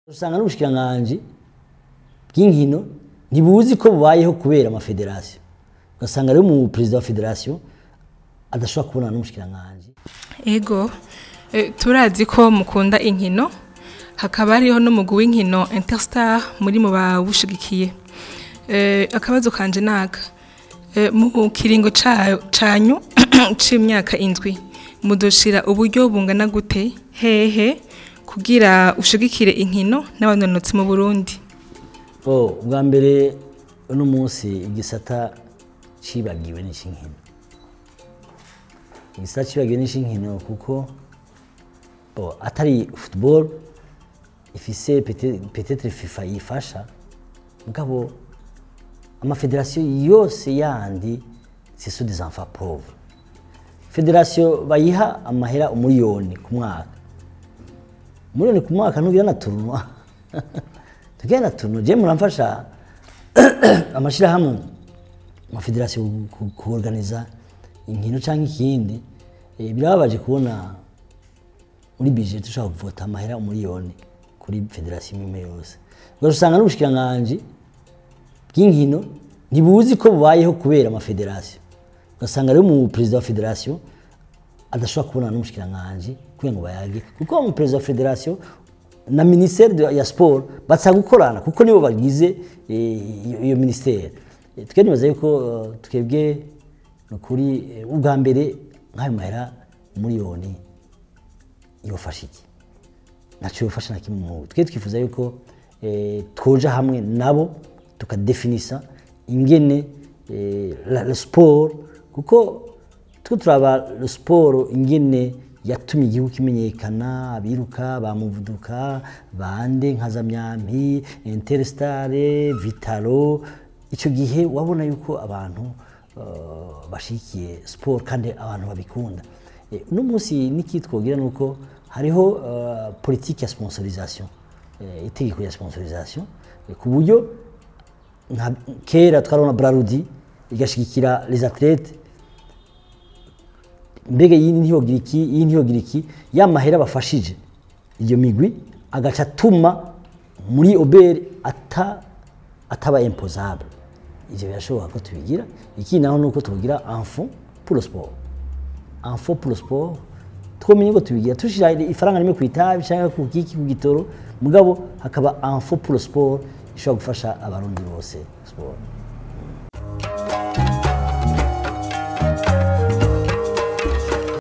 Usanga n'ubushikiranganji bw'inkino ntibuzi ko bubayeho kubera amafederasiyo, ugasanga rero mu perezida wa federasiyo adashobora kubonana n'umushikiranganji. Ego, turazi ko mukunda inkino, hakaba hariho n'umugwi w'inkino Interstar muri mu bawushigikiye. Akabazo kanje naka: mu kiringo canyu c'imyaka 7 mudoshira uburyo bungana gute hehe kugira ushigikire inkino n'abanonotsi mu Burundi? Oh, ubwa mbere uno munsi igisata cibagiwe n'ikinkino. Igisata cibagiwe n'ikinkino kuko bo atari football ifise peut-être FIFA yifasha, mugabo amafederasiyo yose yandi ce sont des enfants pauvres. Federasiyo bayiha amahera 1 miliyoni ku mwaka, 1 miliyoni ku mwaka ntugira na tournoi, tugira na tournoi. Je muramfasha amashirahamwe, amafederasiyo kuorganiza inkino canke ikindi. Birababaje kubona muri budget dushobora kuvota amahera 1 miliyoni kuri federasiyo imwe yose. Usanga n'ubushikiranganji bw'inkino ntibuzi ko bubayeho kubera amafederasiyo, ugasanga rero mu perezida wa federasiyo adashobora kubonana n'umushikiranganji kugira ngo bayage, kuko mu perezida wa federasiyo na ministère ya sport batsa gukorana, kuko nibo bagize iyo ministère. Twe nibaza yuko twebwe nukuri ubwa mbere nk'ayo mahera 1 miliyoni yofasha iki? Ntaco yofasha na kimwe. Mu twe twifuza yuko twoja hamwe nabo tukadefinisa ingene le sport, kuko twe turaba le sport ingene yatumye igihugu kimenyekana, abiruka bamuvuduka bande nka Zamyampi, Interstar, Vitalo. Icyo gihe wabona yuko abantu bashigikiye sport kandi abantu babikunda. Uno munsi n'ikitwogira nuko hariho politique ya sponsorisation, itegeko ya sponsorisation, ku buryo nka kera twarabona Brarudi igashigikira les athlètes. Mbega iyi ntiyogira iki, iyi ntiyogira iki? Ya mahera bafashije iyo migwi agaca atuma muri OBR ataba imposable. Ivyo birashoboka ko tubigira. Ikindi naho nuko tugira un fonds pour le sport, un fonds pour le sport. Twomenye ko tubigira tushira ifaranga rimwe ku itabi cyangwa ku kiki, ku gitoro, mugabo hakaba un fonds pour le sport ishobora gufasha Abarundi bose sport.